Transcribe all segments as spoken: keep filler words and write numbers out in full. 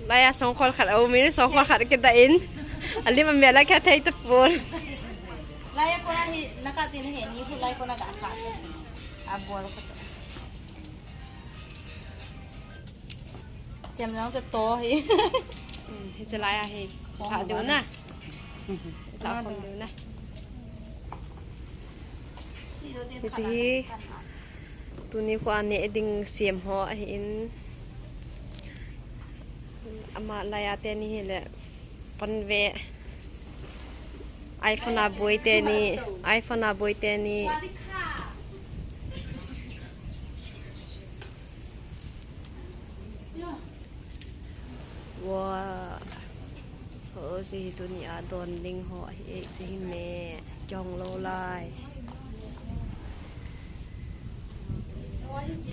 Laiya songkhol khat a um in, songkhol khat kida in. Alim amel a khat thei tapon. Laiya kona hi, naka tin he ni, hu lai kona ga kha. Abol ko to. Chem jong che to hi. Hmm, hiche laiya hi. Kha diu na. Kha khom diu na. Hiche hi. Tuni kho a neh ding sem ho ahin. Ama laiya teni hile. Pan ve. iPhone a boi teni. iPhone a boi teni. Wow. Hiche hi tuni a don ding ho ahi, hiche hi me, kihong lou lai.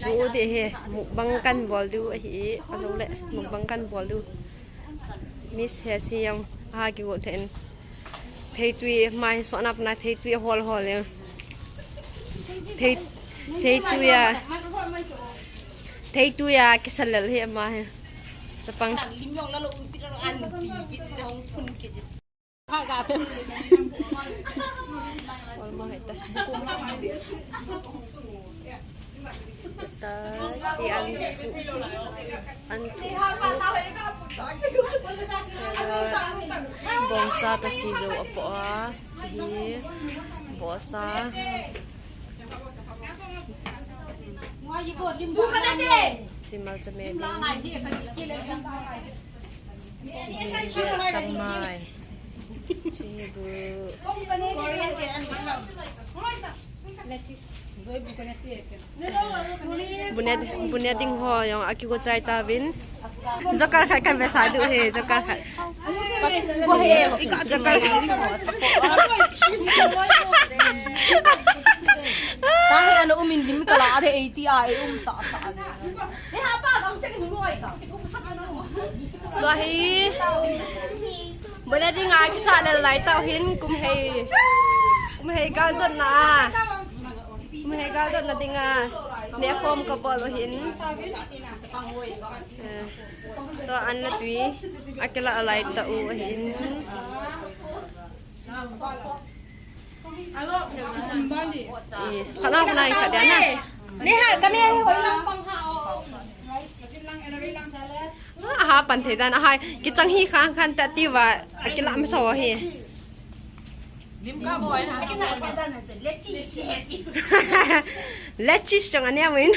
Chu ding hi, mukbang kan bol diu ahi, ajou le, mukbang kan bol diu. Miss Hesi jong, aha kigot then. Theitui, mai so nap na theitui hol hol e. Thei, theitui a. Theitui a, kisalel hi ama hi. Chapang. Olmo hai ta. Ta, si an, an bongsa ta si jo apo a, si bongsa. Si malcha me ding. Changmai. Chibu. Bune, bune ding ho jong akigo chai tauvin. Joker khat kan vesa diu ahi, joker khat. Joker khat. Tahi ana umin lim kala de eighty a e um sa sa. Tua hi. Bune dinga kisah lel lai tau hin kum hei. Kum hei gal dot na. Kum hei gal dot na dinga. Neh khom kabol u hin. Eh, tua an la tui. Akila alai tau hin. Alo, kumbali. Eh, khat na khat dia na. Neha, kami ai hoi lang pang ha o. Aha, pan thei dan, aha, kichang hi khang khan ta ti va, akila masa hi. Lim ka boy na. Akina sa dan na che, let's eat. Let's eat jong ania win.